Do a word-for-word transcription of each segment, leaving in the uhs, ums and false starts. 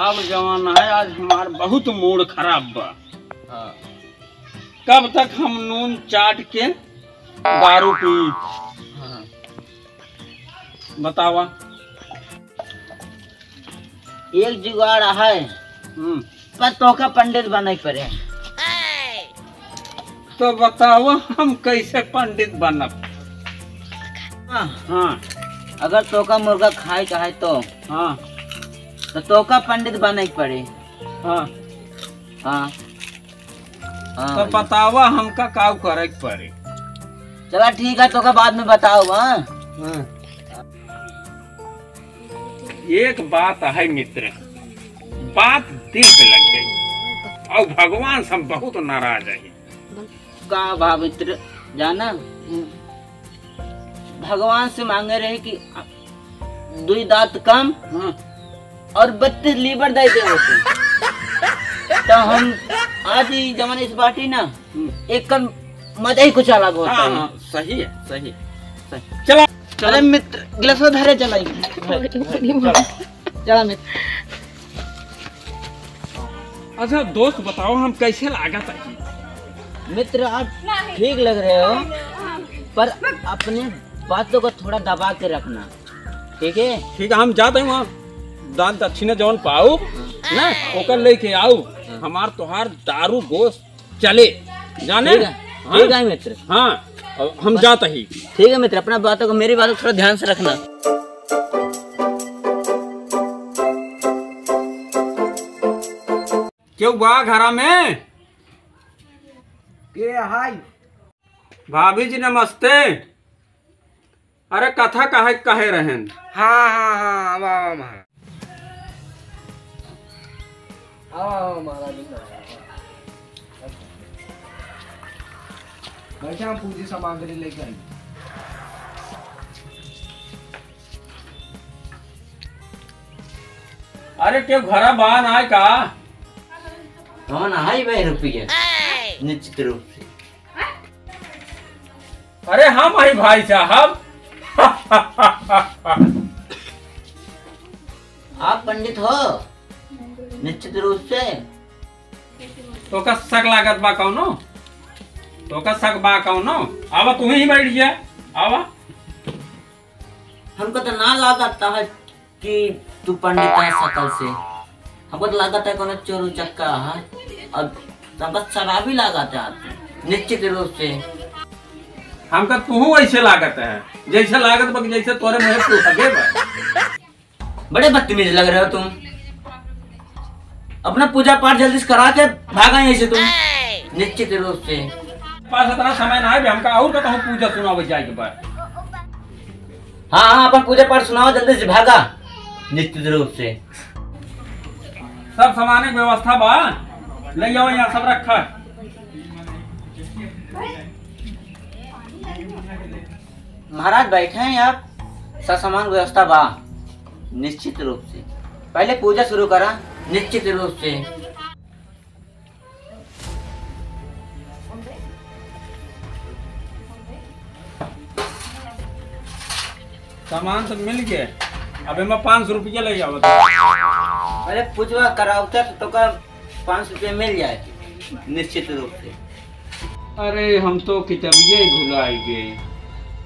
अब जमाना है, आज हमार बहुत मूड खराब बा। हाँ। कब तक हम नून चाट के दारू पी? हाँ। बतावा। एक जुगाड़ है, हम्म। पर तोका पंडित बने पड़े। तो बतावा, हम कैसे पंडित बनब? हाँ। हाँ। अगर तोका मुर्गा खाए के है तो, हाँ। तो तोका पंडित बने के पड़े। हाँ। हाँ। हाँ तो भाई। बतावा, हमका काउ करे के पड़े? चला ठीक है, तोका बाद में बताओ। हाँ। हाँ। एक बात है मित्र, बात दिल पे लग गई और भगवान से हम बहुत नाराज है। का भा मित्र, जाना, भगवान से मांगे रहे कि दुई दांत कम, हाँ। और बत्तीस लीवर दे दे होते। तो हम आज ही जमाने इस बाटी ना, हम्म। एक कन मजा ही कुछ अलग होता हाँ, है। हाँ, सही है, सही है, सही। चला, चला। अरे मित्र, गिलास धरे चला। चला। चला मित्र। अच्छा दोस्त, बताओ हम कैसे लागत है? मित्र, आप ठीक लग रहे हो, पर अपने बातों को थोड़ा दबा के रखना, ठीक है? ठीक है, हम जाते हैं वहाँ दान दक्षिणा जौन पाऊ ना, ओकर लेके आऊ। हमार तोहार दारू गोश्त चले, जाने? ठीक है, हाँ? ठीक है मित्र। हाँ, अब हम जाते ही। ठीक है मित्र, अपना बातों को, मेरी बातों को थोड़ा ध्यान से रखना। केहू बा घरा में? के हाय? भाभी जी नमस्ते। अरे कथा कहे, कहे रहेन। हाँ, हाँ, हाँ, आवा, आवा, महाराज। आवा, आवा, महाराज, आवा। बैठा, हम पूजी सामग्री लेके आई। अरे, केहू घरा बा नाय का? कौन आई बे रुपया? निश्चित रूप से। अरे, हम आई भाई साहब। आप पंडित हो? निश्चित रूप से। तोका शक लागत बा कौनो? तोका शक बा कौनो? आवा, तू ही बैठ जा। आवा। हमको तो ना लागत है कि तू पंडित है शकल से। हमको तो लागत है कोनो चोर उचक्का है। और हमको शराबी लागत है आदमी, निश्चित रूप से। हमका तू ऐसे लागत है, जैसे लागत बा कि जैसे तोरे मुँहे तू हगे बा। बड़े बदतमीज लग रहे हो तुम। अपना पूजा पाठ जल्दी से करा के भागा यहाँ से तुम। निश्चित रूप से। पास इतना समय ना है, हमका और का कहूँ पूजा सुनावे जाए के बाद। हाँ, हाँ, अपन पूजा पाठ सुनाओ, जल्दी से भागा। निश्चित रूप से। सब सामान के व्यवस्था बा, ले आओ यहाँ सब रखा। महाराज बैठे हैं आप, सब सामान व्यवस्था बा। निश्चित रूप से पहले पूजा शुरू करा। निश्चित रूप से। सामान तो मिल गए, अब एमा पाँच सौ रुपया ले जाओ। अरे पूजवा करावता तो तोका पाँच सौ रुपया मिल जाए निश्चित रूप से। अरे हम तो किताबिया ही भुलाई गए।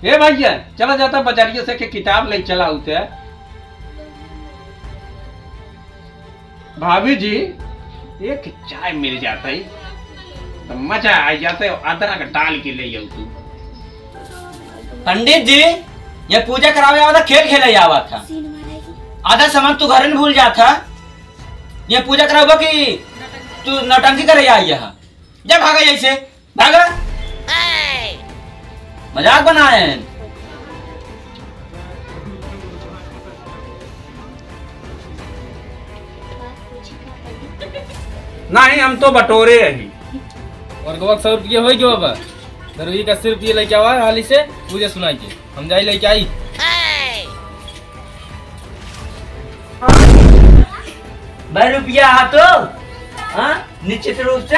हे भैया, चला जाता बजारिया से के किताब ले चला होते। भाभी जी, एक चाय मिल जाता है तो मजा आ जाता है, अदरक डाल के ले जाओ तू। पंडित जी, ये पूजा करावे आवा था, खेल खेले आवा था। आधा सामान तू घर में भूल जाता। ये पूजा करावा कि तू नौटंकी करे आई है? जा भागा यहीं से, भागा। मजाक बनाए हैं। नहीं, हम तो बटोरे ही। और गोवा सौ रुपये हो गयो अब। दरुई का अस्सी रुपये लेके आवा हाली से, पूजा सुनाई के। हम जाई लेके आई। बारह रुपया हा तो? हाँ? निश्चित रूप से।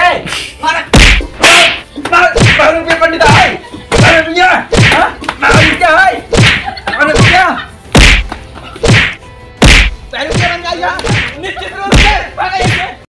बारह, बारह, बारह रुपया पंडित है। बारह रुपया। हाँ? बारह रुपया है। बारह रुपया। बारह रुपया बन जाएगा। निश्चित रूप